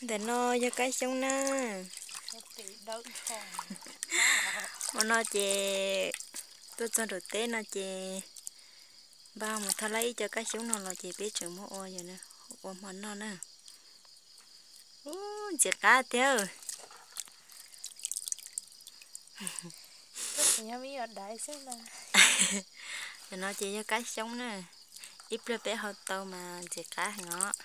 Ntawm no yog kab xyoob na. Hmo no ces tuaj txog nram teb no ces npaj mus thauj laib ib co kab xyoob no los ces peb tseem muab ua, ua hmo noj na. Ub, ntxim qab tiag. Ntawm no ces yog kab xyoob na. Ib pliag peb hau tau mas ntxim qab heev os.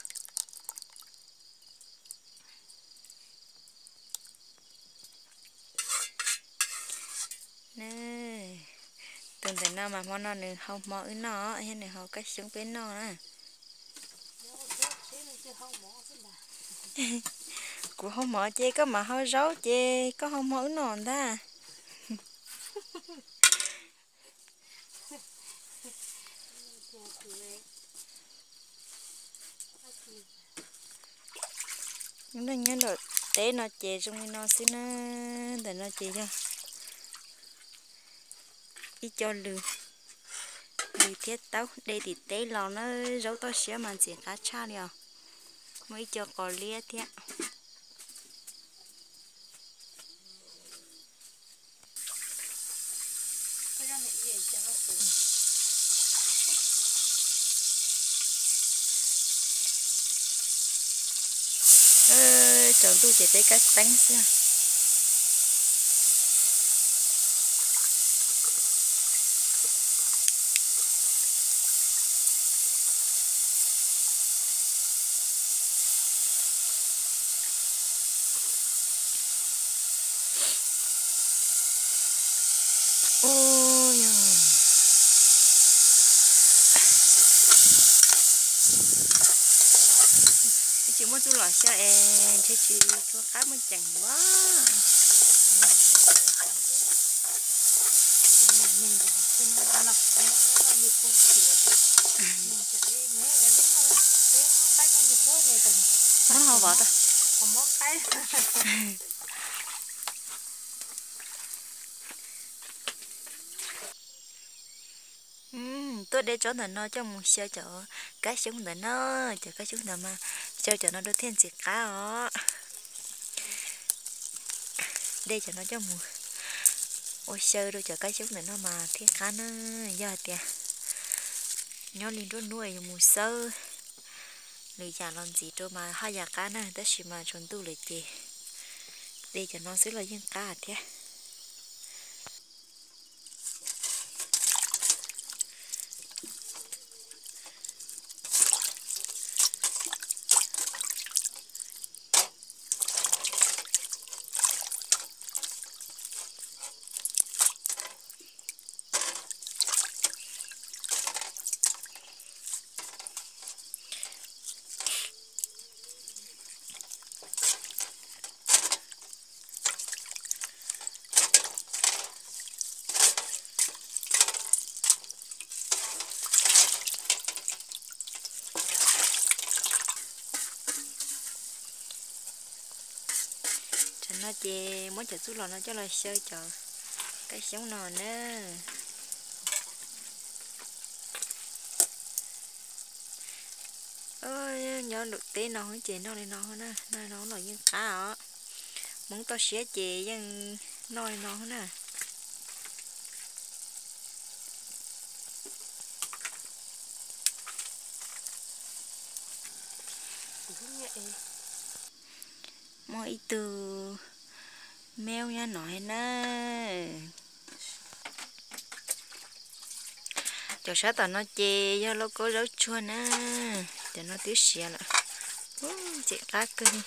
Tus ntawm no mas hmo no nws hau hmo wb noj thiab nws hau kab xyoob peb noj na. Kuv hau mov ces koj mam hau zaub ces koj hau hmo wb noj ntag. Nyob nram teb no ces zoo li no xwb na. Ntawm no ces yog ib co lws, lws thiab taub de tim teb los na, zaub toj siab mas ntxim qab tshaj li os. Muaj ib co qos liab thiab. Tsaus ntuj ces peb kab teeb xwb. Ub, yog tsis muaj txuj lom xyaw es ntshe tsis tshua qab muaj ceem ua. Muab hau vov tau. Tuaj de tsob ntawm no coj mus xyaw cov kab xyoob ntawm no, cov kab xyoob ntawd mas xyaw cov no rau thiaj ntxim qab os. De cov no coj mus ua xyaw rau cov kab xyoob ntawm no mas thiaj qab na. Yog hais tias nyob li nruab hnub es yus mus xawb lwm yam los ntxiv rau mas haj yam qab na, tab sis mas tsaus ntuj lawm ces de cov no xwb los yeej qab thiab. Tam no ces muab cov txuj lom no coj los xyaw cov kab xyoob no na. Nyob nram teb no ces noj li no na, noj li no los yeej qab os. Hmoob toj siab ces yeej noj li no na. Muaj ib tug me nyob no na. Cov sab tom no ces yog lauj kaub zaub tsuag na. Cov no twb siav lawm. Ntxim qab kawg li.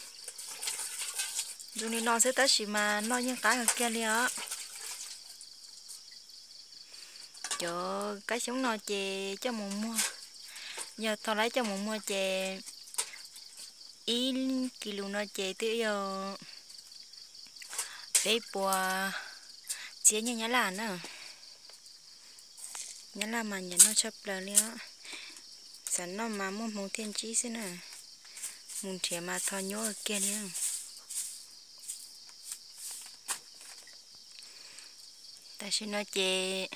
Zoo li no xwb tab sis mas noj yeej qab kawg kiag li os. Cov kab xyoob no ces coj mus muag, yog thaum lawv coj mus muag ces ib kis lus no ces twb yog peb puas txhiab nyiaj Nyab Laj na. Nyab Laj mas nyiam noj tshaj plaws li os. Xav noj mas muaj hmoo thiaj ntsib xwb na. Mus nrhiav mas tho nyuaj kiag li. Tam sim no ces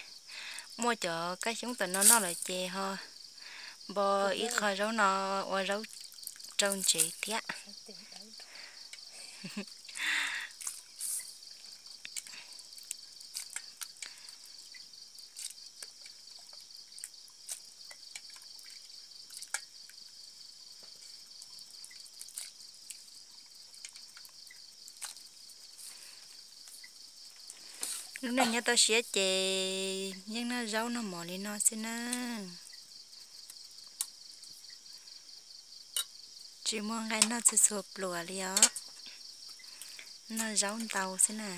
muaj cov kab xyoob tom no noj lawm ces ho npo ib qho zaub no ua zaub rau ntsev thiab. Lub neej nyob toj siab ces yeej noj zaub noj mov li no xwb na. Tsis muaj nqaij noj txhua txhua pluas li os. Noj zaub ntau xwb na.